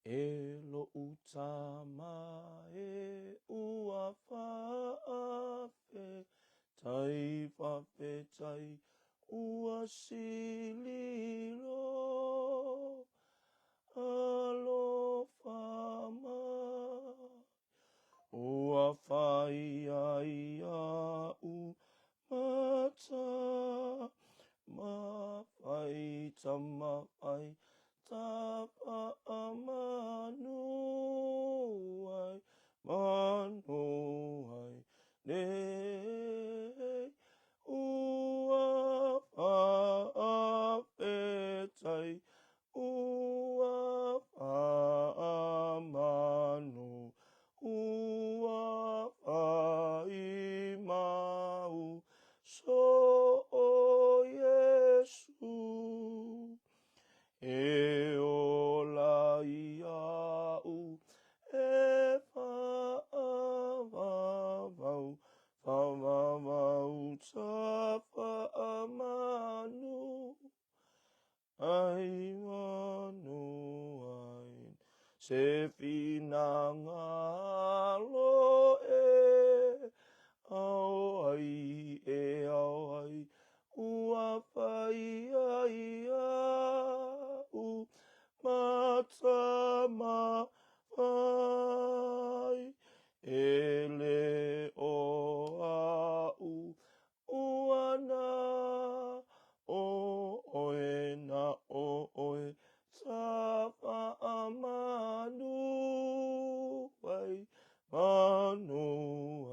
E lo'u tama e ua faafetai, faafetai ua sili lou alofa mai, ua fai ai a'u ma tama fai, tama fai, tafaamanu ai, manu ai nei. Ua faafetai, ua faamanu, ua faimau soo Iesu. E ola iaʻu e faavavau, faavavau tafaamanu ai manu ai. Se finagalo e ao ai, e ao ai, ua fai ai a'u ma tama fai, e le o a'u ua na o ʻoe, na o ʻoe tafaamanu ai, manu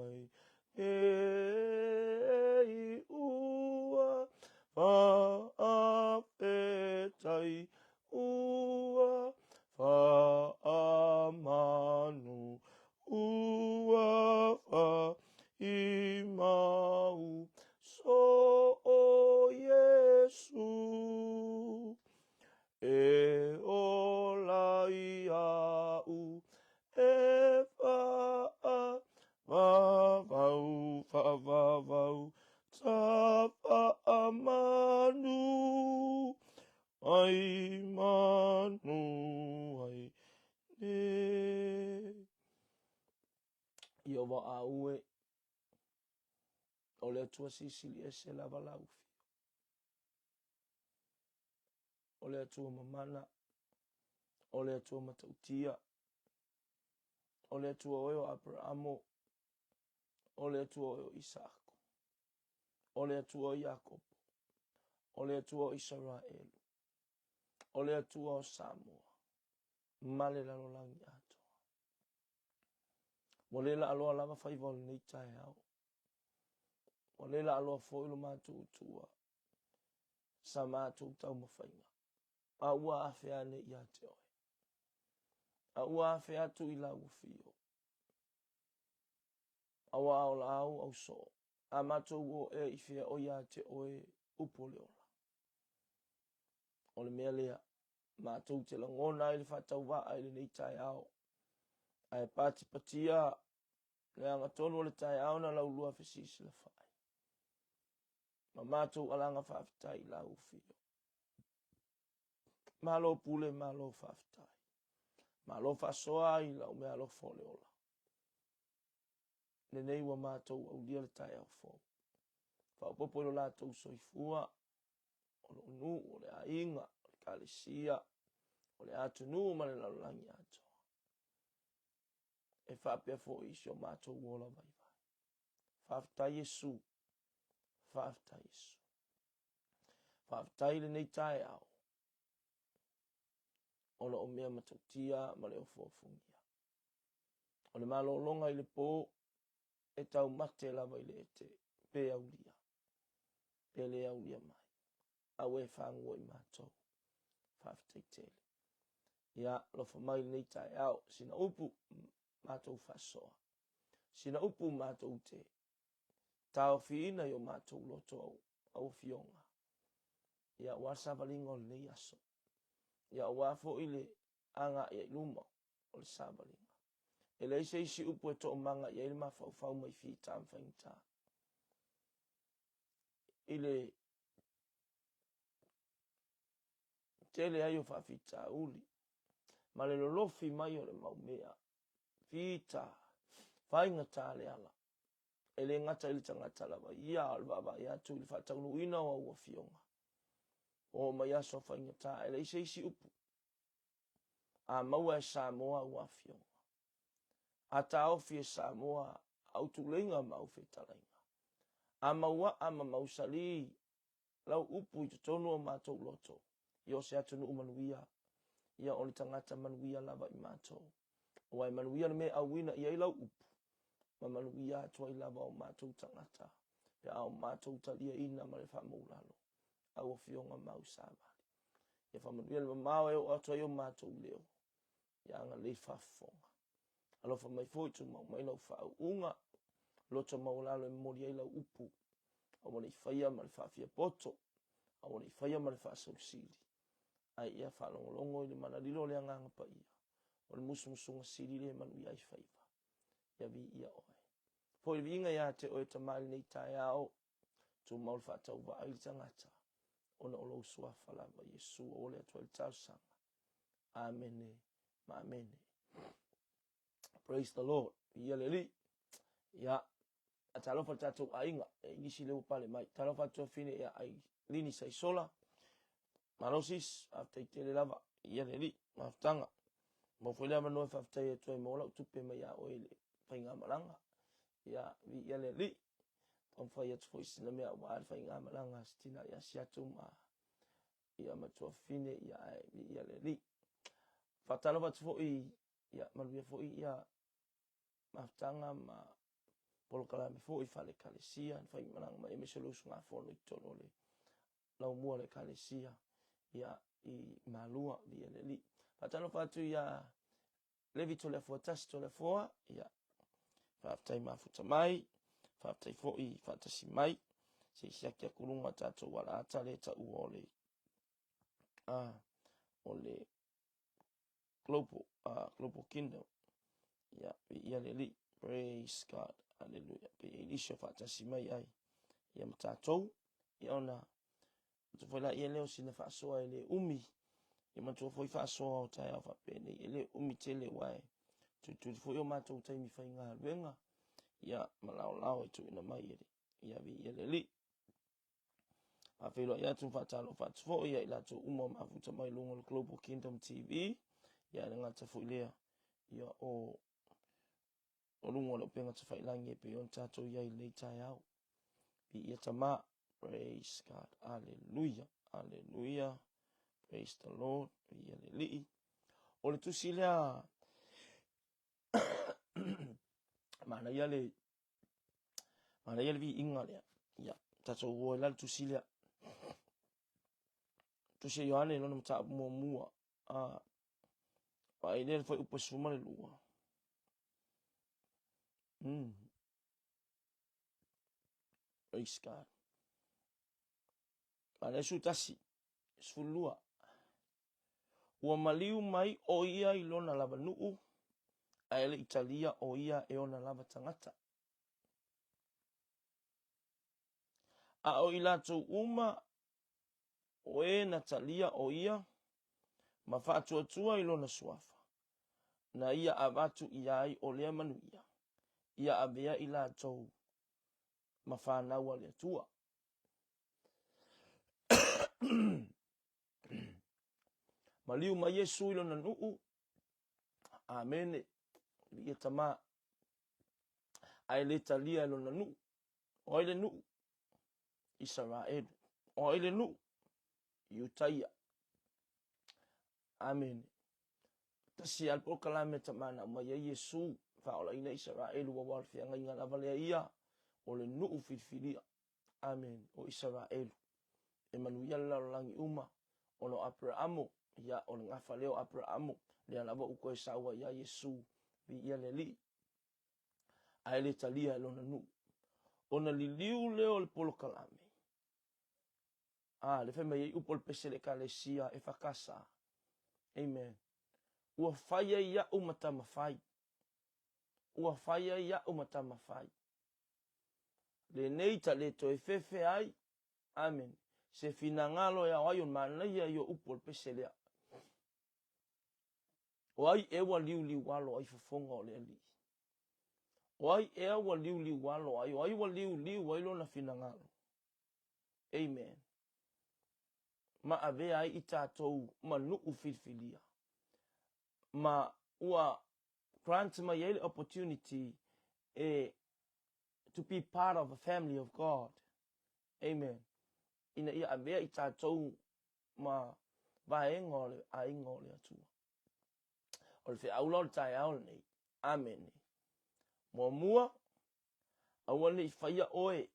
ai nei. Ua faafetai, ua faamanu, ua faimau soo Iesu. E ola iaʻu e faavavau, faavavau tafaamanu ai, manu ai nei. Ieova au e, o le Atua silisili ese lava lau afio. O le Atua mamana, o le Atua matautia, o le Atua oe o Aperaamo, o le Atua oe o Isaako, o le Atua o Iakopo, o le Atua o Isaraelu, o le Atua o Samoa, ma le lalolagi atoa. Ua le laaloa lava faiva o lenei taeao. Ua le laaloa foi lo matou utua sa matou taumafaiga. A ua afe ane ia te oe. A ua afe atu i lau afio. Aua o laau au soo. A matou o ea i fea o ia te oe upu o le ola. O le mea lea, matou te lagona ai le faatauvaa i lenei taeao. Ae patipatia le agatonu o le taeao na laulua fesisilafai. Ma matou alaga faafetai i lau afio. Malo pule, malo faafetai. Malo faasoa i lau meaalofa o le ola. Lenei ua matou aulia le taeao fou. Faaopoopo i lo latou soifua, o lou nuu, o le aiga, o le ekalesia, o le atunuu ma le lalolagi atoa. E faapea foi i si o matou ola vaivai. Faafetai Iesu, faafetai Iesu. Faafetai i lenei taeao, ona o mea matautia ma le ofuofugia. O le malologa i le po e taumate lava i le ete, pe aulia, pe le aulia mai. A ua e fagua i matou. Faafetai tele. Ia, alofa mai lenei taeao, sina upu matou faasoa. Sina upu matou te taofiina i o matou loto au, au afioga. Ia, aua le savaliga o lenei aso. Ia, aua foi le agai ai luma o le savaliga. E leai se isi upu e toomaga i ai le mafaufau mai fita ma faigata. I le tele ai o faafitauli. ma le lolofi mai o le mau mea fita, faigata le ala. E le gata i le tagata lava ia, a o le vaavaai atu i le faataunuuina o au afioga. Ua oo mai aso faigata, e leai se isi upu. A maua e Samoa au afioga, a taofi e Samoa au tuleiga ma au fetalaiga, a mauaa ma mausali lau upu i totonu o matou loto, ia o se atunuu manuia, ia o le tagata manuia lava i matou. Aua e manuia le mea e auina i ai lau upu, ma manuia atu ai lava o matou tagata, pe a o matou taliaina ma le faamaulalo au afioga ma au savali. Ia faamanuia le mamao e oo atu ai o matou leo, ia agalelei faafofoga. Alofa mai foi, tumau mai lau faauuga, loto maualalo e momoli ai lau upu, aua ne i faia ma le faafiapoto, aua ne i faia ma le faasausili, ae ia faalogologo i le malalilo o le Agaga Paia, o le musumusuga sili lea e manuia ai faiva. Ia viia oe. Foi le viiga ia te oe Tama i lenei taeao, tumau le faatauvaa i le tagata, ona o lou suafa lava Iesu ua ole atu ai le talosaga. Amene ma amene. Praise the Lord. Viia le Alii. Ia, talofa le tatou aiga, e nisi lea ua pale mai. Talofa atu afine ia ai Lini Saisola. Malo sis, faafetai tele lava. Viia le Alii, mafutaga. Maua foi le avanoa e faafetai atu ai maua lau tupe mai ia oe i le faigamalaga. Ia, viia le Alii. Taumafai atu foi sina mea aua le faigamalaga a si tina ia Siatu ma ia matuafafine, ia ae viia le Alii. Faatalofa atu foi, ia manuia foi ia mafutaga ma polokalame foi faale-ekalesia na faimalaga mai aemaise o le usugafono i totonu o le laumua o le ekalesia ia i Malua, viia le Alii. Faatalofa atu ia Levi Toleafoa Tasi Toleafoa, ia faafetai mafuta mai, faafetai foi faatasi mai, se i siaki atu luga o tatou alaata le taua o le o le Global, Global Kingdom. Ia, viia le Alii. Praise God. Hallelujah. Pe i nisi o faatasi mai ai ia ma tatou. Ia ona matua foi la ia lea o sina faasoa e le umi. Ia matua foi faasoa o taeao faapenei e le umi tele aua e tulituli foi o matou taimi faigaluega. Ia ma laolao e tuuina mai e le ia viia le Alii. Faafeiloai atu ma faatalofa atu foi ia i latou uma o mafuta mai luga o le Global Kingdom TV. Ia e le gata foi lea, ia o luga o le upega tafailagi e pei ona tatou i ai i lenei taeao. Viia Tama. Praise God. Hallelujah. Hallelujah. Praise the Lord. Viia le Alii. O le tusi lea manaia le Manaia le viiga lea. Ia, tatou o ai la le tusi lea. Tusi a Ioane lona mataupu muamua. Ah, vaai lea le fuaiupu e 12. Praise God. Manaia 11, 12. Ua maliu mai ʻo ia i lona lava nuʻu, a e le i talia ʻo ia e ona lava tagata. A o i latou uma o e na talia ʻo ia ma faatuatua i lona suafa, na ia avatu ʻia ai ʻo lea manuia, ia avea i latou ma fanau a le Atua. Maliu mai Iesu i lona nuu. Amene. Viia Tama. Ae le talia e lona nuu. O ai le nuu? Isaraelu. O ai le nuu? Iutaia. Amene. Tasi lava le polokalame a Tama na aumai ai Iesu, faaolaina Isaraelu, aua o le feagaiga lava lea ia, o le nuu filifilia. Amene. O Isaraelu. E manuia le lalolagi uma, ona o Aperaamo, ia, o le gafa lea o Aperaamo, lea lava ua toe sau ai ia Iesu, viia le Alii, ae le talia e lona nuu. Ona liliu lea o le polokalame, a, lea fai mai ai upu o le pese a le Ekalesia, EFKS, amen, ua fai ai iaʻu ma tama fai, ua fai ai iaʻu ma tama fai. Lenei ta le toe fefe ai, Amene. Se finagalo e ao ai o manaia ia upu o le pese lea. O ai ea ua liuliualo ai fofoga o le Alii? O ai ea ua liuliualo ai? O ai ua liuliu ai lona finagalo? Amen. Ma avea ai i tatou ma nuu filifilia. Ma ua grant mai ai le opportunity e to be part of a family of God. Amen. Ina ia avea i tatou ma vaega o le aiga o le Atua. O le feau la o le taeao lenei. Amene. Muamua, aua ne i faia oe,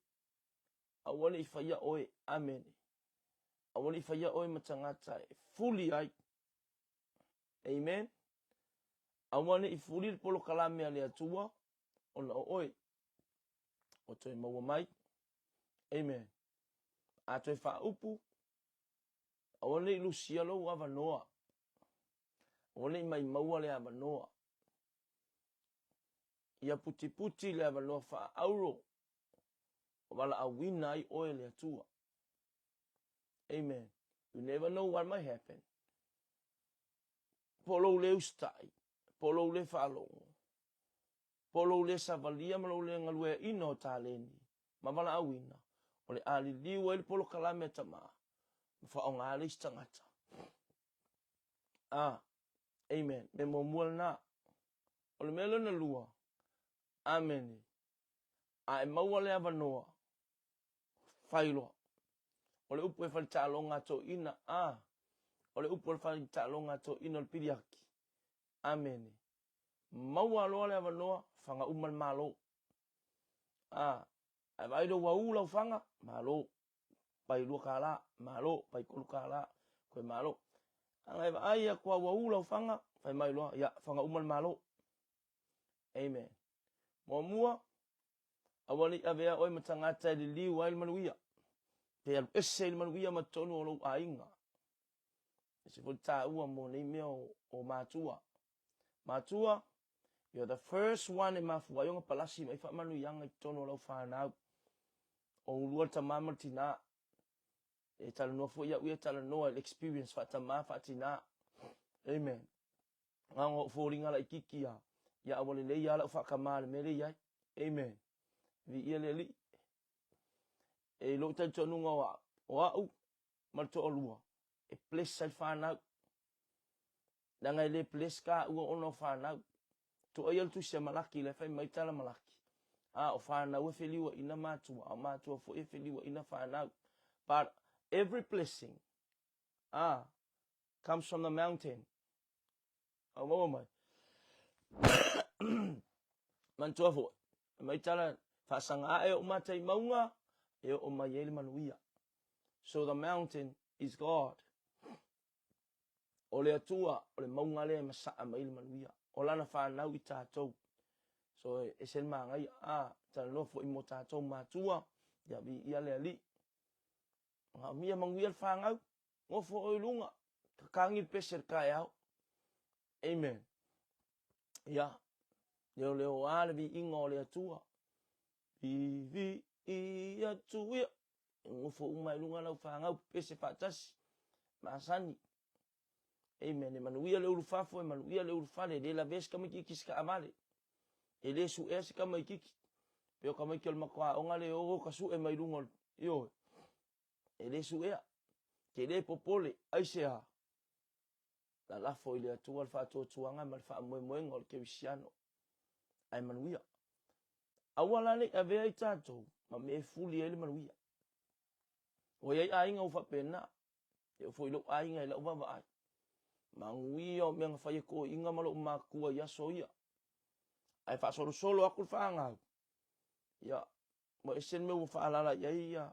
aua ne i faia oe, amene. Aua ne i faia oe ma tagata e fuli ai. Amen. Aua ne i fuli le polokalame a le Atua ona o oe. Ua toe maua mai. Amen. A toe faaupu, aua ne i lusia lou avanoa. Aua ne i maimaua le avanoa. Ia putiputi le avanoa faaauro o valaauina ai oe le Atua. Amen. You never know what might happen. Po o lou le usitai, po o lou le faalogo, po o lou le savalia ma lou le galueaina o taleni ma valaauina, o le a liliu ai le polokalame a Tama ma faaaoga le isi tagata. Ah, amen. Mea muamua lena. O le mea lona lua, amene. A e maua le avanoa, fai loa. O le upu e fai i le taaloga a toeaiina, a, o le upu a le fai i taaloga a toeaiina o le piliaki. Amene. Maua loa le avanoa, faga uma le Malo. A, ae vaai lea ua u lau faga, malo. Pai $2, malo, pai $3, koe malo. Aga e vaai atu lava ua u lau faga, fai mai loa, ia, faga uma le Malo. Amen. Muamua, aua ne i avea oe ma tagata e liliu ai le manuia, pe alu ese ai le manuia ma totonu o lou aiga. Ese foi le taua mo nei mea o matua. Matua, you're the first one e mafua ai ona palasi mai faamanuiaga i totonu o lau fanau. O ulua le tama ma le tina. E talanoa foi au ia talanoa i le experience faatama faatina. Amen. Na ona ou foliga laititi lava, ia a ua lelei lava lau faatama i le mea lea e i ai. Amen. Viia le Alii. E i lou talitonuga o au, o au ma le toalua, e bless ai le fanau. Leaga e le bless taua ona o fanau. Tuaia le tusi a Malaki la e fai mai tala Malaki. A o fanau e feliuaina matua, a o matua foi e feliuaina fanau. But every blessing, a, comes from the mountain. Au maua mai. Manatua foi, mai tala faasaga ae o mata i mauga e oo mai ai le manuia. So the mountain is God. O le Atua, o le mauga lea e masaa mai le manuia. O lana fanau i tatou. So e ese le manaia. A, talanoa foi mo tatou matua, ia viia le Alii. Manaomia manuia le fanau, nofo oe i luga, tatagi le pese i le taeao. Amen. Ia, leoleoa le viiga o le Atua. Viivii atu ia. E nofo uma i luga lau fanau, pepese faatasi, masani. Amen. E manuia le ulufafo, e manuia le ulufale, e le lavea se tamaititi i se taavale. E le suea se tamaititi. Pei o tamaiti o le matou aoga lea e o ta sue mai luga o le... Ioe. E le suea. Te le popole, aisea? Lalafo i le Atua le faatuatuaga ma le faamoemoega o le kerisiano. Ae manuia. Aua la ne i avea i tatou ma mea e fuli ai le manuia. Ua i ai aiga ua faapena. E oo foi i lou aiga i lau vaavaai. Manuia o mea na fai e toeaiina ma lou matua i aso ia. Ae faasolosolo atu le fanau, ia, ua ese le mea ua faalala i ai ia,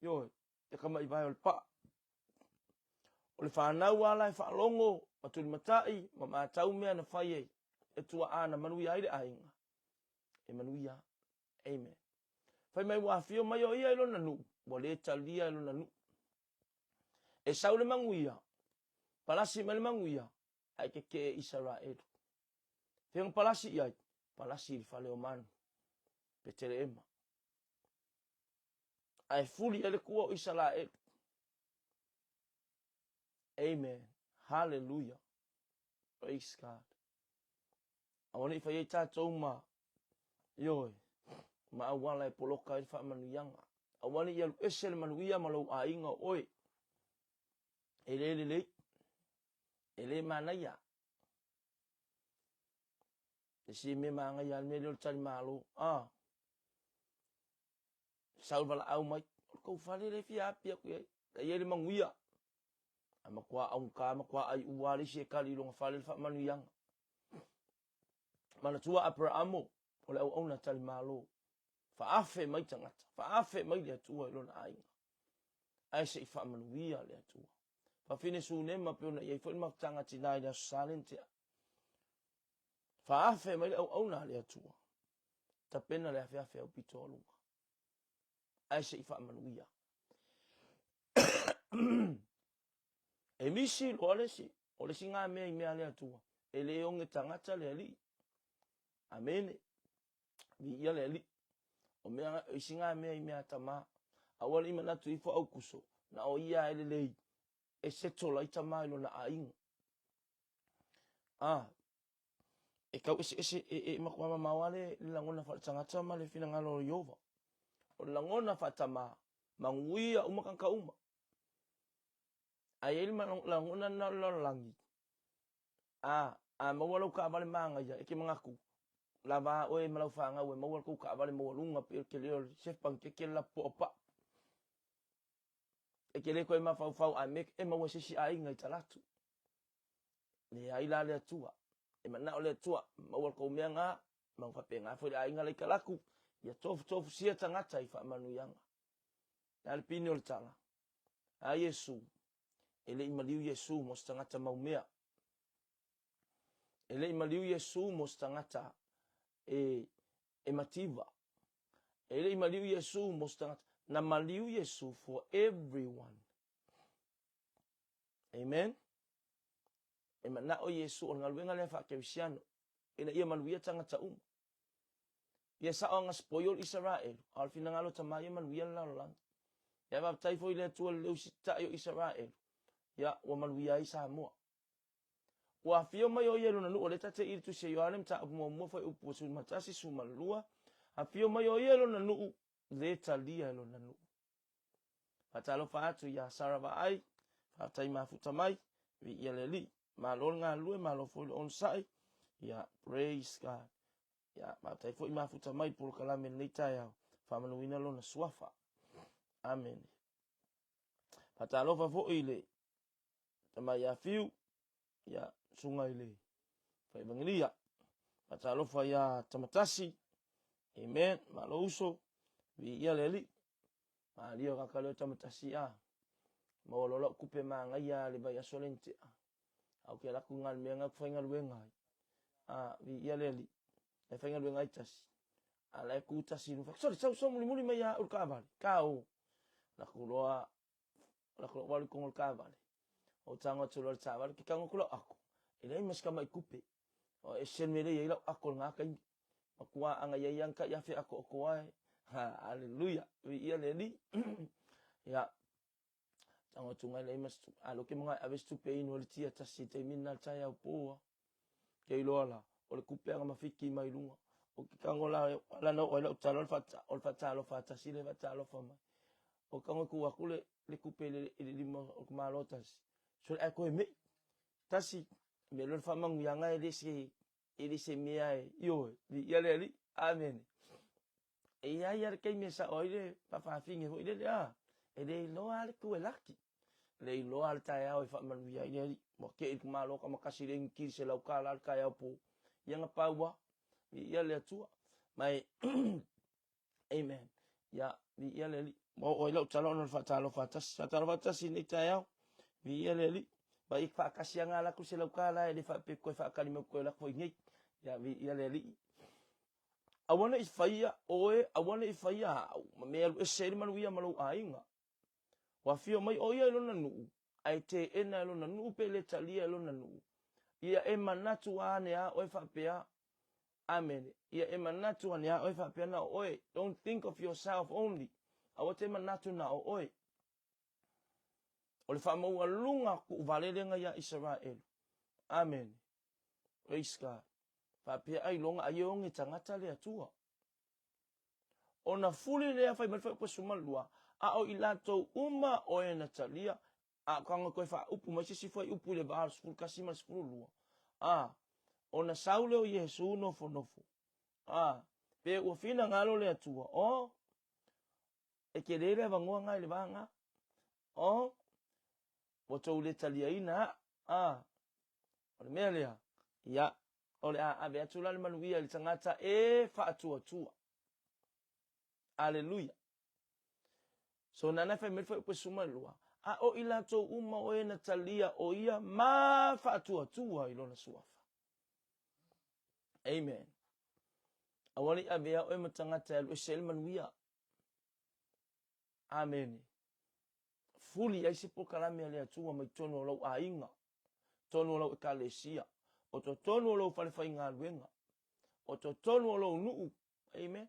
ioe, le tamaivae o le paa. O le fanau lava la e faalogo ma tulimatai ma matau mea na fai e e tuaa na manuia ai le aiga, e manuia. Amen. Fai mai ua afio mai o ia i lona nuu, ua le talia e lona nuu. E sau le manuia, palasi mai le manuia, ae tetee Isaraelu. Fea na palasi i ai? Palasi i le fale o manu, Peteleema. Ae fuli ai le tua o Isaraelu. Amen. Hallelujah. Praise God. Aua ne i fai ai tatou ma, ioe, ma auala e poloka ai le faamanuiaga. Aua ne i alu ese le manuia ma lou aiga o oe. E le lelei, e le manaia. E si mea magaia le mea lea o le talimalo. Ah, sau le valaau mai, o le tou fale lea e fia api atu i ai, la e i ai le manuia. A matua augata, matua aiua lava le isi e tali i lona fale le faamanuiaga. Manatua Aperamo, o le auauna talimalo, faaafe mai tagata, faaafe mai le Atua i lona aiga, ae se i faamanuia le Atua. Fafine Sunema pei ona i ai foi le mafutaga a tina i le Aso Sa lea na tea. Faaafe mai le auauna a le Atua, tapena le afeafe aupito o luga, ae se i faamanuia. E misi loa le isi, o le isi ngā mea i mea a le Atua, e le oge tagata le Alii. Amene. Viia le Alii. O mea, o isi ngā mea i mea a tama. Aua ne i manatu ifo Aukuso, na o ia e lelei, e settle ai tama i lona aiga. A, e tau eseese, e, e matua mamao lava le, le lagona faaletagata ma le finagalo o Ieova. O le lagona faatama, manuia uma tagata uma. Ae i ai le lagona lena o le lalolagi, a, a maua lau taavale manaia, e te manatu, lava oe ma lau fanau e maua le tou taavale maualuga pei o le tele o le sefe panikeke le lapopoa o pau. E te le toe mafaufau a mea e maua e se isi aiga i talaatu. Leai la le Atua. E manao le Atua, maua le tou mea na, ma faapena foi le aiga la i talaatu, ia tofutofusia tagata i faamanuiaga. Le a le pine o le tala? A Iesu, e le i maliu Iesu mo se tagata maumea. E le i maliu Iesu mo se tagata e, e mativa. E le i maliu Iesu mo se tagata. Na maliu Iesu for everyone. Amen. E manao Iesu o le galuega lea faakerisiano ina ia manuia tagata uma. Ia sao aga spoil Isaraelu, a o le finagalo tama ia manuia le lalolagi. Ia faafetai foi i le Atua le usitai o Isaraelu, ia ua manuia ai Samoa. Ua afio mai o ia i lona nuu, o lea ta te i le tusi a Ioane mataupu muamua fuaiupu 11, 12, afio mai o ia i lona nuu, le talia e lona nuu. Faatalofa atu ia Sara Vaai, faafetai mafuta mai, viia le Alii. Malo le galulue, malo foi le onosai. Ia, praise God. Ia, faafetai foi mafuta mai polokalame lenei taeao. Faamanuina lona suafa. Amene. Faatalofa foi i le tama ia Fiu, ia, susuga i le Faivagelia. Faatalofa ia Tamatasi, amen, malo uso, viia le Alii. Malie o kaka leo Tamatasi a. Maua loa lau kupe magaia le vaiaso le ntea. Au ke laku ngā mea ngā whaingaluenga ai. A, viia le Alii. E whaingaluenga ai tasi. A la e kū tasi i Sorry, sau sau muli muli mai a ul kaavale. Ka o. Laku loa laku loa walu kongo le kaavale. O tango atu loa le taavale, ke kango ku lau ako. E leai ma se tama'i kupe. O e se mea lea i ai lau ako i lena taimi. Matua anga ia ia kai afe ako ako ai. Ha, hallelujah. Viia le Alii. Ia. Tango atu ngai leai ma se tupe. A lo ke mga ave se tupe inu le tia tasi taimi na taeao po a. Ke iloa la, o le kupe anga mafiki mai lunga. O ke kango la, la na o ai lau tala o le whata, o le whatalofa tasi le whatalofa mai. O kango ku aku le, le kupe le, le lima o ke malo tasi. So le koe mei. Tasi, me lo le whamangu e le se, e le se mea e, ioe, vi ia le ali, amen. E ia ia le taimi e sao ai le faafaafine foi lele a, e le iloa lava le tu e laki. E le iloa lava le taeao e faamanuia ai le Alii. Ua tei le Malo ka makasi le initili $100 le taeao po. Ia na pau lava. Viia le Atua. Ma e Amen. Ia, viia le Alii. Ua oo ai lau tala ona o le faatalofa tasi. Faatalofa tasi i lenei taeao. Viia le Alii. Ma i faakasi aga ala atu $100 e le faapea toe faatali mai toe alu atu foi nei. Ia, viia le Alii. Aua ne i faia oe, aua ne i faia au, ma mea e alu ese ai le manuia ma lou aiga. Ua afio mai ʻo ia i lona nuu, ae teena e lona nuu pe le talia e lona nuu. Ia e manatu ane a oe faapea, Amene. Ia e manatu ane a oe faapea na o oe. Don't think of yourself only. Aua te manatu na o oe. O le faamaualuga kuuvalelega ia Isaraelu. Amene. Praise God. Faapea ailoga ai e oge tagata le Atua. Ona fuli lea fai mai le fuaiupu 12, a o i latou uma o e na talia, a o toe faaupu mai se isi fuaiupu i le va o le 11 ma le 12, a, ona sau lea o Iesu nofonofo, a, pe ua finagalo le Atua, o, e tele le avanoa na i le va na, o, ua tou le taliaina a'u, a, o le mea lea, ia, o le a ave atu la le manuia i le tagata e faatuatua. Aleluia. So nana e fai mai le fuaiupu 12, a o i latou uma o e na talia o ia ma faatuatua i lona suafa. Amen. Aua ne i avea oe ma tagata e alu ese ai le manuia. Amene. Fuli ai se polokalame a le Atua mai totonu o lou aiga, totonu o lau ekalesia, o totonu o lou fale faigaluega, o totonu o lou nuu. Amen.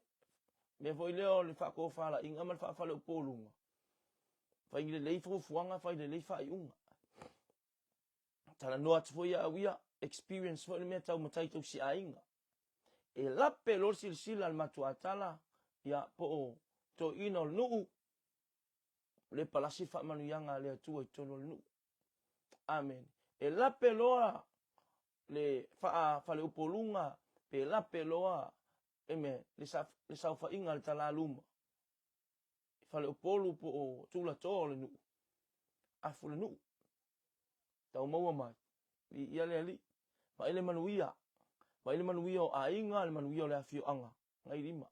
Mea foi lea o le faatofalaiga ma le faafaleupoluga. Fai lelei fuafuaga, fai lelei faaiuga. Talanoa atu foi au ia, experience foi le mea tau matai tausiaiga. E lape loa le silasila a le matuatala, ia, po o toeaina o le nuu, le palasi le faamanuiaga a le Atua i totonu o le nuu. Amene. E lape loa le faafaleupoluga pe lape loa amen, le, sa, le saofaiga a le talaluma i faleupolu po o tulatoa o le nuu, afu le nuu, tau maua mai, viia le Alii, vaai le manuia, vaai le manuia o aiga, le manuia o le afioaga, ngai lima.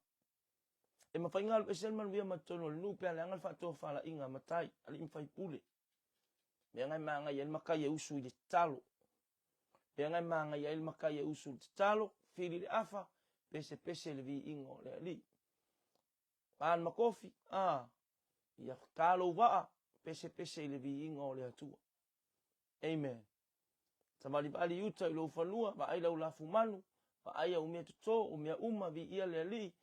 E mafai ona alu ese le manuia ma totonu o le nuu pe a leaga le faatofalaiga a matai, alii ma faipule. Mea na e manaia ai le matai e usu i le tatalo. Mea na e manaia ai le matai e usu i le tatalo, fili le afa, pesepese le viiga o le Alii. A le makofi, a, ia ta lou vaa, pesepese i le viiga o le Atua. Amen. Savalivali i uta i lou fanua, vaai lau lafumanu, vaai au mea toto, o mea uma, viia le Alii,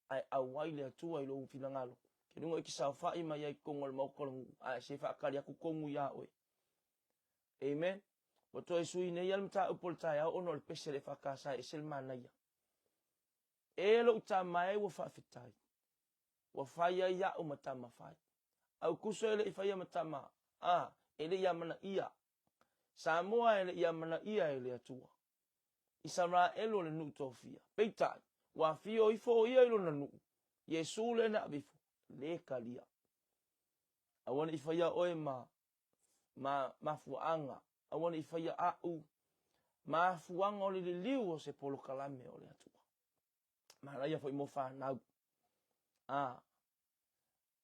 ae auai le Atua i lou finagalo. Ke luga i te saofai mai ai i totonu o le maota o le nuu, ae se faatali atu tonu iā oe. Amen. Ua toe sui nei lava le mataupu o le taeao ona o le pese a le EFKS e ese le manaia. E lou tama e ua faafetai. Ua fai ai a'u ma tama fai. Aukuso e le i faia ma tama, a, e le i amanaia. Samoa e le i amanaia e le Atua. Isaraelu o le nuu tofia. Peitai, ua afio ifo o ia i lona nuu, Iesu lea na ave ifo, le talia. Aua ne i faia oe ma, ma mafuaaga, aua ne i faia a'u mafuaaga o le liliu o se polokalame o le Atua. Manaia foi mo fanau. A,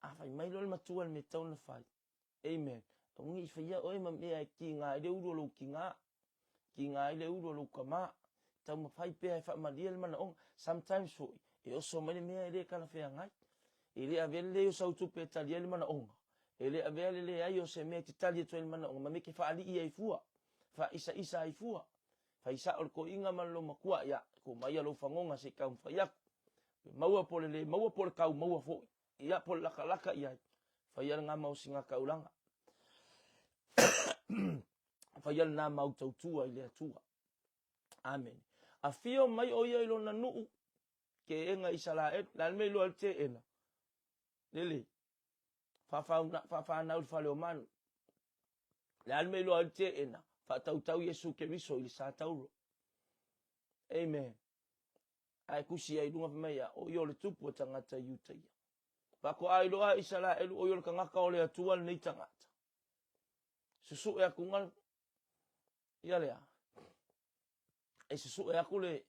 a fai mai loa le matua le mea tatau ona fai. Amen. Aua ne i faia oe ma mea e kiga ai le ulu o lou tiga, kiga ai le ulu o lou tama. Taumafai pea e faamalie le manaoga. Sometimes foi, e oso mai le mea e le talafeagai. E le avea le leai o sau tupe e tali ai le manaoga. E le avea le leai o se mea e te tali atu ai le manaoga ma mea e te faalii ai fua, faaisaisa ai fua. Fai sao le toeaina ma le loomatua, ia, tuu maia lou fagoga se i taumafai atu. Pe maua po o le le maua po o le tau maua foi, ia, po o le latalata i ai, faia lena maosiga taulaga. Faia lena mau tautua i le Atua. Amene. Afio mai o ia i lona nuu, teena Isaraelu. Le a le mea i iloa ai le teena? Lele, faafanau i le fale o manu. Le a le mea i iloa ai le teena? Faatautau Iesu Keriso i le sa tauro. Amen. Ae tusi ai i luga fai mai ia, o ia o le tupu o tagata Iutaia. Faatoa iloa e Isaraelu o ia o le tagata o le Atua lenei tagata. Susue atu nga ia lea. E susue atu le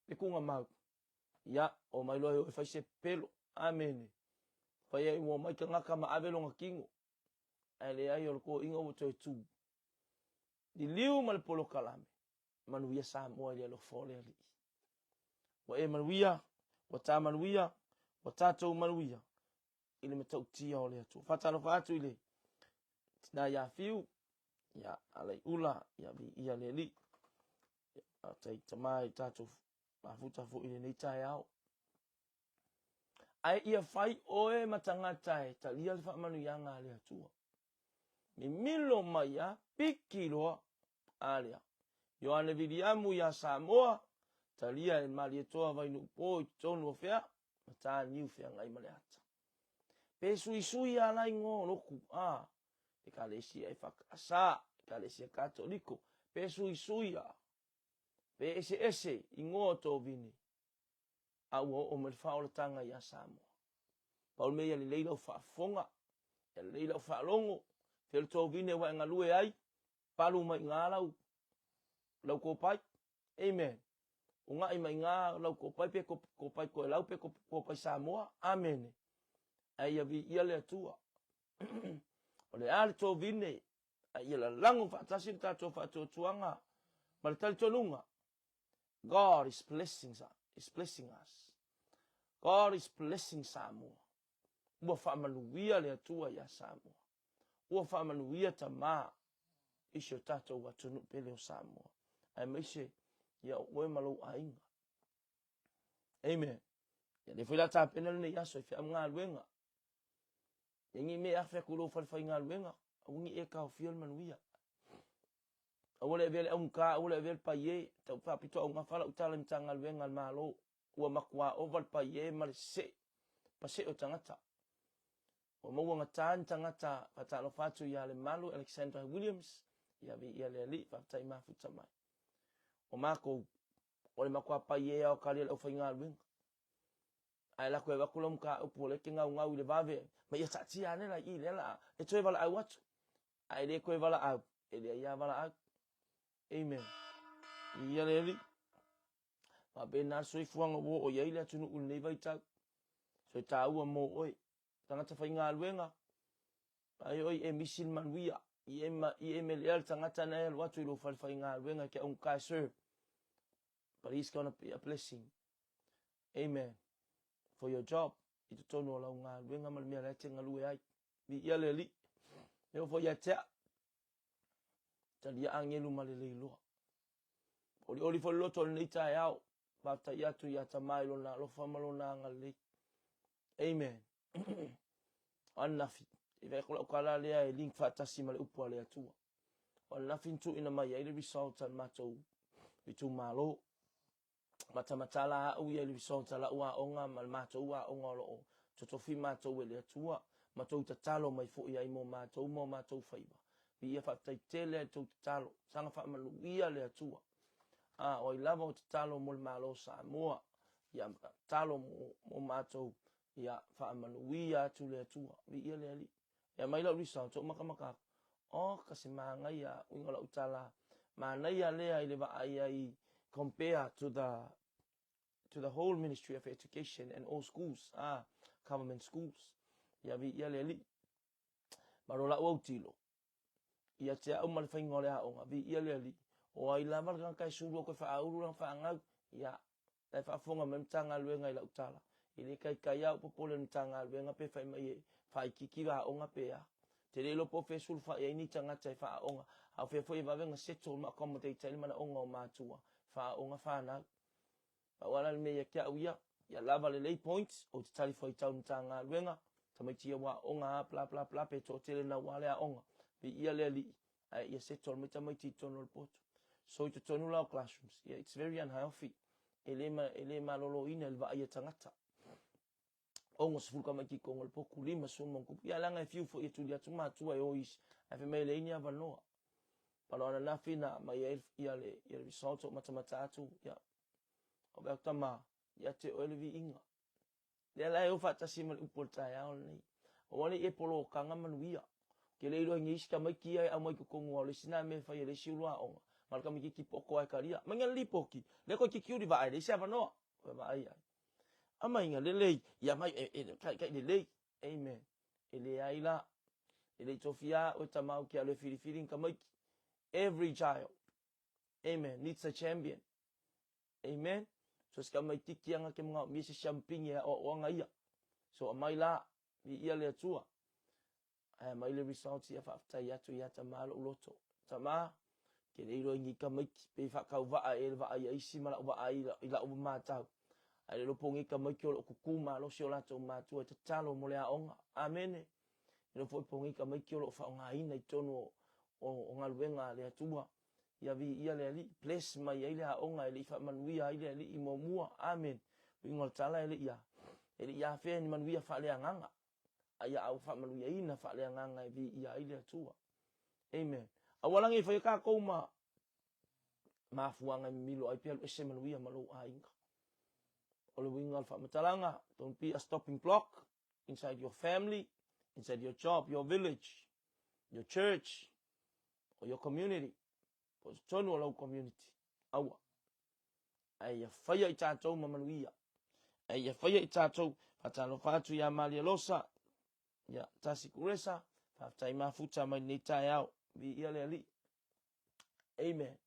le kuga mau. Ia, o mai loa e o e fai se pelo. Amene. Fai ai ua mai tagata ma ave lona tino. Ae leai o le toeaina ua toe tu. Liliu ma le polokalame. Manuia Samoa i le alofa o le Alii. Ua e manuia, ua ta manuia, ua tatou manuia i le matautia o le Atua. Faatalofa atu i le tina ia Fiu, ia Alaiula, ia viia le Alii. Ia, tai tama i tatou mafuta foi i lenei taeao. Ae ia fai oe ma tagata e talia le faamanuiaga a le Atua. Mimilo mai a, piki loa, a lea. Ioane Viliamu ia Samoa, talia e Malietoa Vainuupo i totonu o fea? Mataniu Feagai ma le Ata. Pe suisui a la igoa o loku, a, Ekalesia EFKS, Ekalesia Katoliko, pe suisui a, pe eseese igoa o tovine, a ua oo mai le faaolataga ia Samoa. Pau le mea ia lelei lau faafofoga, ia lelei lau faalogo, fea le tovine ua e galue ai, palu mai iga lau, lau kopai. Amen. Ugai mai iga lau kopai pe kopai Toelau pe kopai Samoa. Amene. Ae ia viia le Atua. O le a le tovine, ae ia lalago faatasi le tatou faatuatuaga ma le talitonuga God is blessing, is blessing us. God is blessing Samoa. Ua faamanuia le Atua ia Samoa. Ua faamanuia Tama i si o tatou atunuu pele o Samoa, aemaise ia oe ma lou aiga. Amen. Ia lea foi la tapena lenei aso i feau galuega. Ia ni mea afe atu i lou fale faigaluega, aua ne i e taofia le manuia. Aua le avea le augata, aua le avea le paie, tau faapito augafa lau tala i Matagaluega a le Malo. Ua matua ova le paie ma le sese, pasee o tagata. Ua maua gata ni tagata faatalofa atu ia Lemalu Alexandra Williams, ia viia le Alii, faafetai mafuta mai. O makou, o le matua paie a o kali a le aufaigaluega. Ae lako e avatu lau mataupu o lea e te gaugau i le vave, ma ia taatia ane la i i lea laa e toe valaau atu. Ae le toe valaau, e leai lava valaau. Amen. Viia le Alii. Faapena le soifuaga ua oo i ai le atunuu i lenei vaitau. Soe taua mo oe. Tagata faigaluega, ai oe e misi le manuia, i e, ma, i e melea le tagata na e alu atu i lou fale faigaluega e te augata e serve. But he's gonna be a blessing. Amen. For your job, i totonu o lau galuega ma le mea la e te galue ai. Viia le Alii. E oo foi ia te au. Talia agelu ma le leiloa. Olioli foi le loto o lenei taeao. Faafetai atu ia Tama i lona alofa ma lona agalelei. Amen. O ananafi, e vaai atu lau tala lea e link faatasi ma le upu a le Atua. O ananafi na tuuina mai ai le result a le matou itumalo. Matamatala au ia i le result a lau aoga ma le matou aoga o lo o totofi matou e le Atua, ma tou tatalo mai foi ai mo matou ma o matou faiva. Viia faafetai tele ai le tou tatalo. Saga faamanuia le Atua. A, o ai lava o tatalo mo le Malo o Samoa, ia tatalo mo, mo matou, ia faamanuia atu le Atua. Viia le Alii. E aumai lau result, ou makamaka atu, oh, ka se manaia, uiga o lau tala, manaia lea i le vaai ai compare to the to the whole Ministry of Education and all schools, ah, government schools. Ia viia le Alii. Malo lau autilo, ia te au ma le faiga o le aoga, viia le Alii, o ai lava le tagata e sulu atu e faaulu lana faagau, ia, la e faafofoga mai le Matagaluega i lau tala, e le taitai lava ou popole i le Matagaluega pe fai mai e faaitiiti le aoga pe a. Ou te le iloa po o fea e sulufai ai ni tagata e faaaoga, a o fea foi e vave ona settle ma accommodate ai le manaoga o matua e faaaoga fanau. Pau lava la le mea ia te au ia, ia lava lelei points, ou te talifuaitau i le Matagaluega, tamaiti ia ua aoga a bla bla bla pe toatele naua le aoga, viia le Alii, ae ia settle mai tamaiti i totonu o le potu. So i totonu la o classrooms, yeah, it's very unhealthy. E le, e le maloloina i le vaai a tagata. 60 tamaiti i totonu o le potu, 50 ma tupu. Ia leaga e fiu foi e tuli atu matua e o isi, ae fai mai e leai ni avanoa. Palo ananafi na aumai ai ia le, ia le result o matamata atu, ia, o vea tama, ia te oe le viiga. Lea la e o faatasi ma le upu o le taeao lenei. Aua ne i e polokaga manuia. Ou te le iloa i ni isi tamaiti ia e aumai i totonu aua o le isi na mea e fai e le isi ulu aoga, ma le tamaititi poto lava e talia. Aumaiga le lipoti, lea toeitiiti uli vaai, leai se avanoa. Ua vaai ai. Aumaiga lelei, ia aumai e, e, taitai lelei. Amen. E leai la. E le i tofia au e tama ou te alu e filifili ni tamaiti. Every child, amen, needs a champion. Amen. So se tamaititi anga ke manaomia se siampini e aoaoaga ia. So aumai la, viia le Atua. Ae aumai le results ia faafetai atu ia tama lou loto. Tama, ke le iloa i ni tamaiti, pe faatauvaa e le vaai a isi ma lau vaai i lau matau. Ae le iloa po o nei tamaiti o lo o tutu malosi o latou matua e tatalo mo le aoga. Amene. E iloa foi po o nei tamaiti o lo o faaaogaina i totonu o, o, o galuega a le Atua. Ia viia le Alii, bless mai ai le aoga e le i faamanuia ai le Alii muamua. Amen. Uiga o le tala e le i a, e le i afea ni manuia faaleagaga, a ia a ua faamanuiaina faaleagaga e viia ai le Atua. Amen. Aua la ne i faia tatou ma mafuaaga e mimilo ai pe alu ese manuia ma lou aiga. O le uiga o le faamatalaga, don't be a stopping block inside your family, inside your job, your village, your church, or your community. Po o totonu o lau community. Aua. Ae ia faia i tatou ma manuia. Ae ia faia i tatou faatalofa atu ia Malia Losa, ia Tasi Kuresa, faafetai mafuta mai lenei taeao. Viia le Alii. Amen.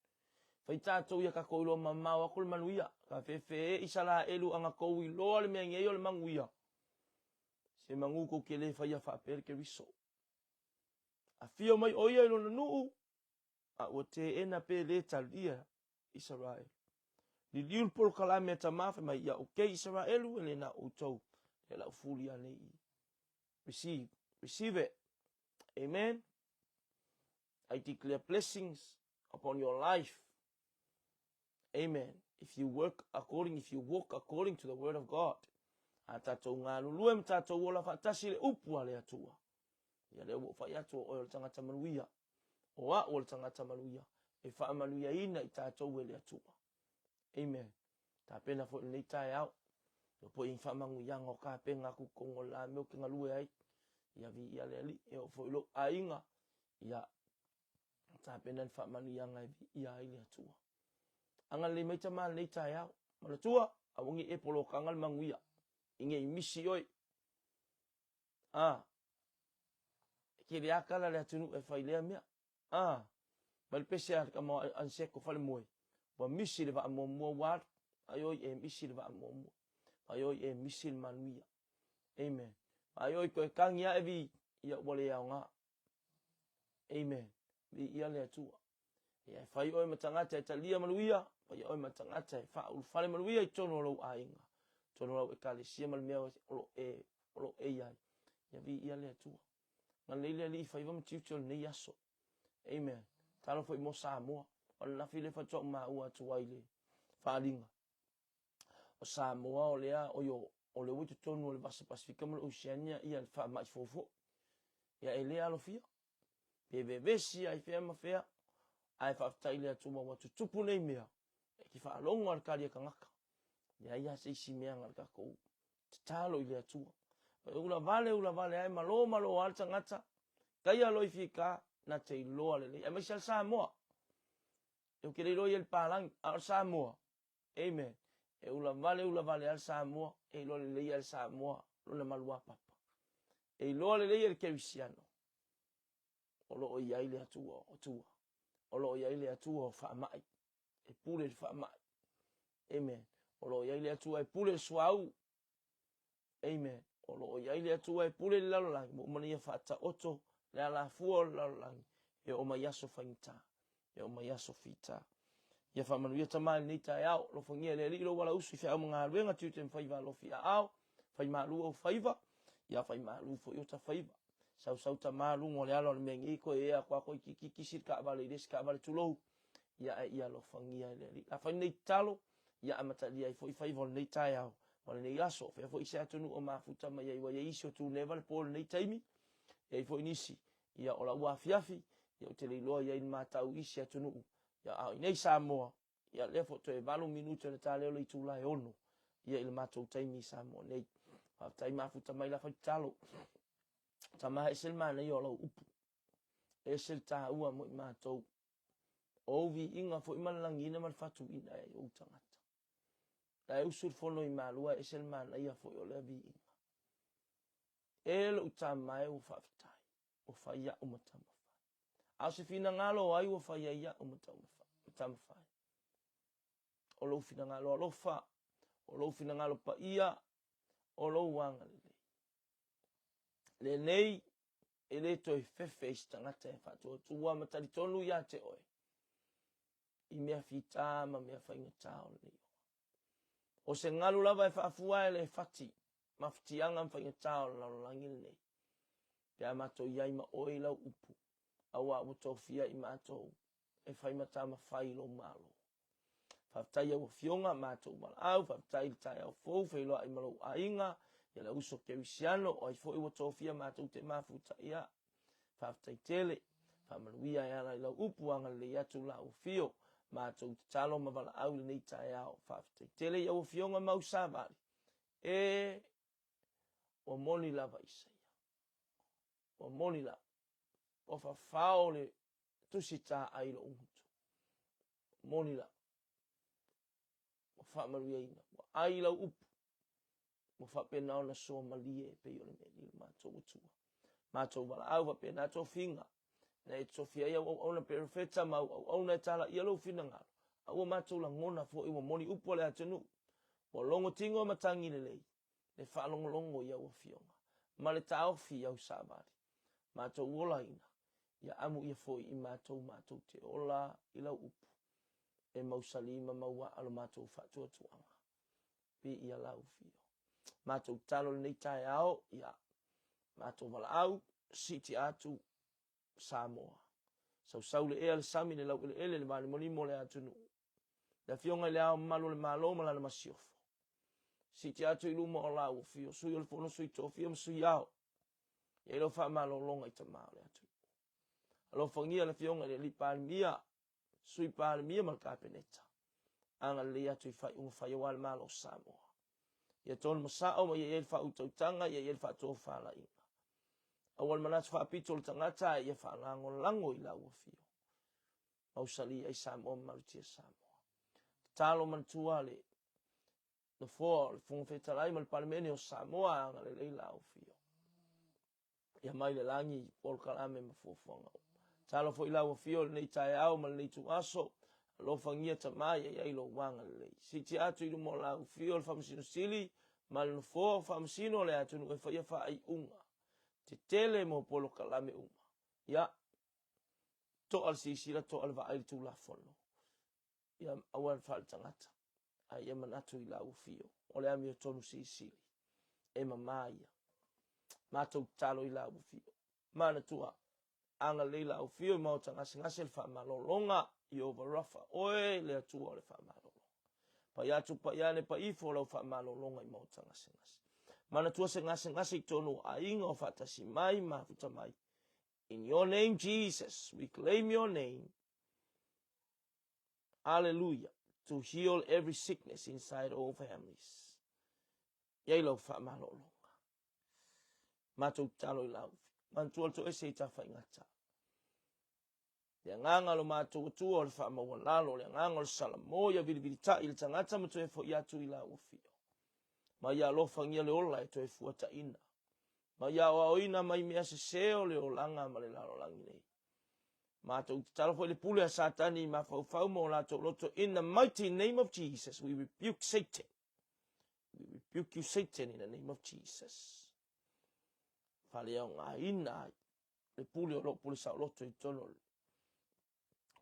Fai tatou ia tatou iloa mamao aku le manuia. Ka fefe i Isaraelu anga kou iloa le mea nei o le manuia. Se manu kou ke le faia faapea le Keriso. Afio mai o ia i lona nuu, a ua teena pe le talia Isaraelu. Liliu le polokalame a tama fai mai ia okay Isaraelu e le na outou le lau fuli anei i. Receive, receive it. Amen. I declare blessings upon your life. Amen. If you work according, if you walk according to the word of God. A tātou galulue ma tātou ola faatasi le upu a le Atua. Ia lea ua ou fai atu o oe o le tagata manuia. O a'u o le tagata manuia. E faamanuiaina i tātou e le Atua. Amen. Tapena foi lenei taeao. Ia po i faamanuiaga o kapena atu totonu o le la mea ou te galue ai. Ia viia le Alii. E oo foi i lou aiga. Ia tapena ni faamanuiaga e viia ai le Atua. Agalelei mai tama lenei taeao. Manatua, aua ne i e polokaga le manuia. I ne i misi oe. A, e tele lava tala a le atunuu e fai i lea mea. A, mai le pese a le tama o Anseko Falemoe, ua misi le vaa muamua ua alu. Ai oi e misi le vaa muamua. Ai oi e misi le manuia. Amen. Ai oi toe tagi ae vi, ia ua le aoga. Amen. Viia le Atua. Ia e fai oe ma tagata e talia manuia, faia oe ma tagata e faaulufale manuia i totonu o lou aiga, totonu o lau ekalesia ma le mea o lo e, o lo e i ai. Ia viia le Atua. Agalelei le Alii i faiva ma tiute o lenei aso. Amen. Talo foi mo Samoa. O ananafi lea faatoa ou maua atu ai le faaaliga. O Samoa o lea, oi o, o lea ua i totonu o le Vasa Pasifika ma le Oceania ia le faamai fofo. Ia e le alofia. Pe vevesi ai fea ma fea, ae faafetai i le Atua ua tutupu nei mea, e te faalogo a le kali a tagata. Leai lava se isi mea na o le tatou tatalo i le Atua. E ula vale ula vale ai malo malo lava le tagata, taia loa i fika, na te iloa lelei. Aemaise lava le Samoa. Ou te le iloa ia i le palagi, a o le Samoa, Amen. E ula vale ula vale lava le Samoa, e iloa lelei lava e le Samoa lona maluapapa. E iloa lelei e le Kerisiano o lo o i ai le Atua o tua, o lo o i ai le Atua o faamai, e pule le faamai. Amen. O lo o i ai le Atua e pule le suauu. Amen. O lo o i ai le Atua e pule le lalolagi, ua uma ona ia faataoto le alafua o le lalolagi, e oo mai aso faigata, e oo mai aso fita. Ia faamanuia tama i lenei taeao, alofagia e le Alii lou alausu i feau ma galuega, tiute ma faiva alofi aao, fai malu ou faiva, ia fai malu foi ota faiva. Sausau tama luga o le ala o le mea nei, koe ea koa koe kiki kisi le taavale i le isi taavale tulou, ia ae ia alofagia e le Alii. A fai nei tatalo, ia amatalia ai foi faiva o lenei taeao ma lenei aso. O fea foi se atunuu o mafuta mai ai, ua i ai isi o Tuneva le po i lenei taimi, e i ai foi nisi, ia o lau afiafi, ia ou te le iloa i ai ni matau i isi atunuu, ia a o i nei Samoa, ia lea foi toe 8 minute o le ta lea o le itula e 6, ia i le matou taimi i Samoa nei. Faafetai mafuta mai la fai tatalo. Tama ese le manaia o lau upu. Ese le taua mo i matou. O ou viiga foi ma le lagiina ma le fatuina e ai ou tagata. La e usu le fono i Malua e ese le manaia foi o lea viiga. E lou tama e ua faafetai, ua fai au ma taumafai. A o se finagalo o ai ua fai ai au ma taumafai? O lou finagalo alofa, o lou finagalo paia, o lou agalelei. Lenei e le toe fefe i se tagata e faatuatua ma talitonu ia te oe i mea fitā ma mea faigata o lenei ola. O se galu lava e faafua e le fati mafatiaga ma faigata o le lalolagi lenei. Pe a matou i ai ma oe i lau upu, auā ua tofia i matou e faimata ma fai i lou Malo. Faafetai i au afioga, matou valaau, faafetai i le taeao fou, feiloai ma lou aiga, ia le uso kerisiano, o ai foi ua tofia matou te mafutaia. Faafetai tele, faamanuia e ala i lau upu, agalelei atu lau afio, matou tatalo ma valaau i lenei taeao. Faafetai tele i au afioga ma au savali, e ua moni lava Isaia, ua moni lava, ua fafao le tusi taai i lou gutu. Moni lava, ua faamanuiaina, ua ai lau upu, ua faapena ona soa malie e pei o le meli o matou Atua. Matou valaau faapena tofiga, na e tofia ai au auauna perofeta ma au auauna e talaia lou finagalo, a ua matou lagona foi ua moni upu a le atunuu, ua logo tigo matagi lelei, le faalogologo i au afioga, ma le taofi i au savali. Matou olaina, ia amuia foi i matou matou te ola i lau upu, e mausali ma mauaa lo matou faatuatuaga. Viia lau afio. Matou tatalo i lenei taeao, ia matou valaau, siitia atu Samoa. Sausau le ea, le sami, le laueleele, le vaanimonimo o le atunuu. Le Afioga i le Ao Mamalu o le Malo ma lana Masiofo. Siitia atu i luma o lau afio, Sui o le Fono, Sui Tofia ma Sui Ao. I ai lau faamalologa i tama o le atunuu. Alofagia le Afioga i le Alii Palemia, Sui Palemia ma le Kapeneta. Agalelei atu i faaiuga fai aua le Malo o Samoa. Ia tonu ma sao ma ia i ai le faautautaga, ia i ai le faatofalaiga. Aua le manatu faapito o le tagata ae ia faalagolago i lau afio. Mausali ai Samoa ma malutia Samoa. Tatalo manatua le Nofoa o le Fofoga Fetalai ma le Palemene o Samoa, agalelei lau afio. Ia mai le lagi polokalame ma fuafuaga uma. Tatalo foi lau afio i lenei taeao ma lenei ituaso, alofagia tama ia i ai lou agalelei. Siitia atu i luma o lau afio le Faamasino Sili ma le Nofoa o Faamasino o le atunuu e faia faaiuga tetele mo polokalame uma. Ia, to'a le silasila, to'a le vaai i le Tulafono. Ia aua le faaletagata, a ia manatu i lau afio, o le amiotonu silisili, e mama ia. Matou tatalo i lau afio. Manatua, agalelei lau afio i maota gasegase le faamalologa, Ieova Rafa, oe le Atua o le faamalologa. Pai atu, pai ane, pai ifo lau faamalologa i maota gasegase. Manatua se gasegase i totonu o aiga o faatasi mai, mafuta mai. In your name, Jesus, we claim your name. Hallelujah. To heal every sickness inside all families. Iai lau faamalologa. Matou tatalo i lau. Manatua le toese i tafaigata. Le agaga o lo matou Atua o le faamaualalo, le agaga o le Salamo ia vilivilitai le tagata ma toe foi atu i lau afio. Ma ia alofagia le ola e toe fuataina. Ma ia aoaoina mai mea sese o le olaga ma le lalolagi nei. Matou tatalo foi le pule a Satani i mafaufau ma o latou loto. In the mighty name of Jesus, we rebuke Satan. We rebuke you, Satan, in the name of Jesus. Faaleaogaina ai le pule o loo pule saoloto i totonu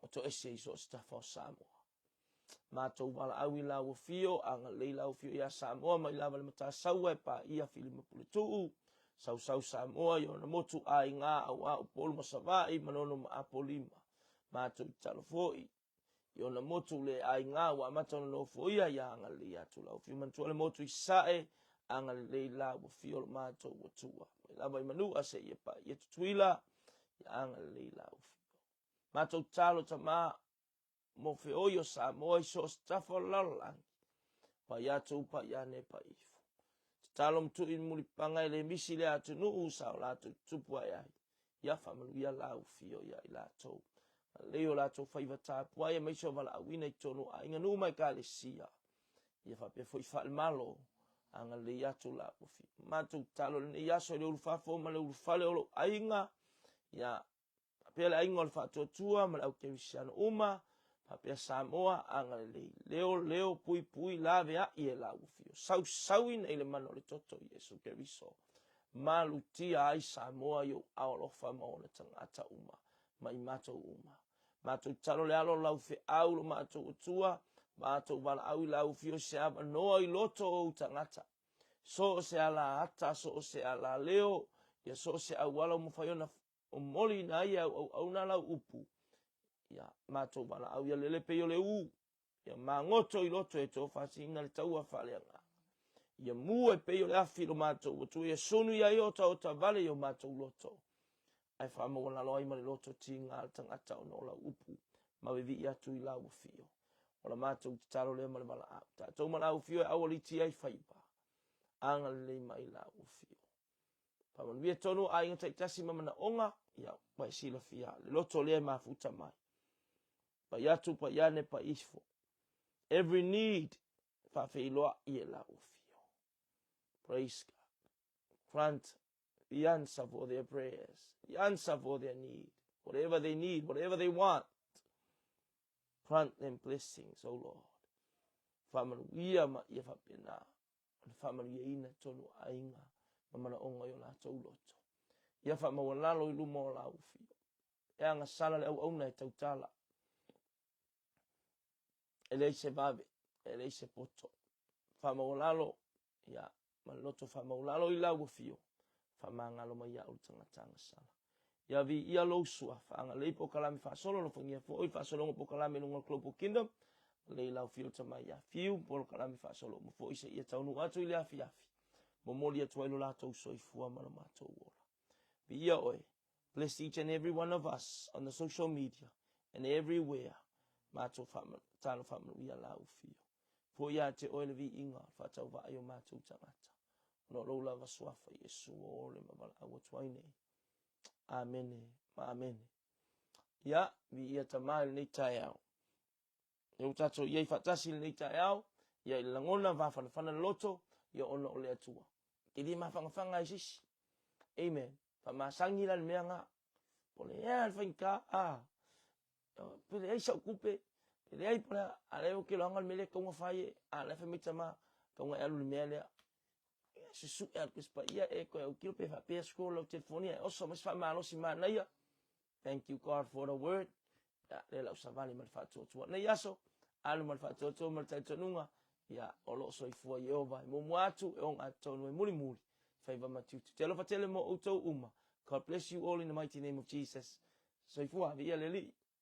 o toese i so o se tafa o Samoa. Matou valaau i lau afio, agalelei lau afio ia Samoa mai lava le Matasaua e paia Fili ma Puletuu, sausau Samoa i ona motu aiga aua Upolu ma Savaii, Manono ma Apolima. Matou tatalo foi i ona motu le aiga ua amata ona nofoia ia agalelei atu lau afio. Manatua le motu i Sasae, agalelei lau afio lo matou Atua. Mai lava i Manua seia paia Tutuila, ia agalelei lau afio. Matou tatalo tama mo feoi o Samoa i so o se tafa o le lalolagi, pai atu, pai ane, pai ifo. Tatalo ma tui mulipapaga e le misi le atunuu sa o latou tutupu ae ai. Ia faamanuia lau afio ia i latou. Lelei o latou faiva tapuai aemaise o valaauina i totonu o aiga, nuu ma ekalesia. Ia faapea foi faalemalo, agalelei atu lau afio. Matou tatalo i lenei aso i le ulufafo ma le ulufale o lou aiga, ia faapea le aiga o le faatuatua ma le au kerisiano uma, faapea Samoa, agalelei, leo leo, puipui, laveai e lau afio, sausauina i le mana o le toto o Iesu Keriso, malutia ai Samoa i ou aao alofa ma ona tagata uma, ma i matou uma. Matou tatalo le alo o lau feau lo matou Atua, matou valaau i lau afio i se avanoa i loto o ou tagata. So o se ala ata, so o se ala leo, ia so o se auala ua mafai ona momoliina ai e au auauna lau upu. Ia, matou valaau ia lele pei o le ū, ia magoto i loto e tofasina le taua faaleagaga. Ia mu e pei o le afi i lo matou atu, ia sunu ia i otaota vale i o matou loto, ae faamaualalo ai ma le loto tiga le tagata ona o lau upu, ma vevii atu i lau afio. O la matou tatalo lea ma le valaau. Tatou ma lau afio e aualiti ai faiva. Agalelei mai lau afio. Faamanuia tonu aiga taitasi ma manaoga, ia ua e silafia le loto lea e mafuta mai. Pai atu, pai ane, pai ifo. Every need, faafeiloai e lau afio. Praise God. Grant the answer for their prayers, the answer for their need, whatever they need, whatever they want. Grant them blessings, O Lord. Faamanuia ma ia faapena ona faamanuiaina tonu aiga ma manaoga i o latou loto. Ia faamaualalo i luma o lau afio. E agasala le auauna e tautala. E leai se vave, e leai se poto. Faamaualalo, ia, ma le loto faamaualalo i lau afio, faamagalo mai au le tagata agasala. Ia viia lou suafa, agalelei polokalame faasolo, alofagia foi le faasologa o polokalame i luga o le Global Kingdom, agalelei lau afio le tama ia Fiu, polokalame faasolo uma foi seia taunuu atu i le afiafi, momoli atu ai lo latou soifua ma lo matou ola. Viia oe, bless each and every one of us on the social media and everywhere, matou tatalo faamanuia lau afio. Foi ia te oe le viiga, le faatauvaa i o matou tagata. Ona o lou lava suafa Iesu o ole ma valaau atu ai nei. Amene ma amene. Ia, viia Tama i lenei taeao. E ua tatou i ai faatasi i lenei taeao, ia i le lagona vafanafana le loto, ia ona o le Atua. E le mafangafaga ai se isi. Amen. Faamasani la le mea na. Po o le a le faigata, a, pe leai sau tupe, pe leai po o le a, a lea ou te iloaina le mea lea e tatau ona fai e, a la e fai mai tama, e tatau ona e alu i le mea lea. Ia susue lava le Tusi Paia e toe autilo pe faapea scroll lau telefoni ae oso mai se faamalosi manaia. Thank you God for the word. Ia, lea lau savali ma le faatuatua. Nei aso, alu ma le faatuatua ma le talitonuga, ia, o lo o soifua Ieova e muamua atu, e ogatotonu e mulimuli, faiva ma tiute. Te alofa tele mo outou uma. God bless you all in the mighty name of Jesus. Soifua, viia le Alii.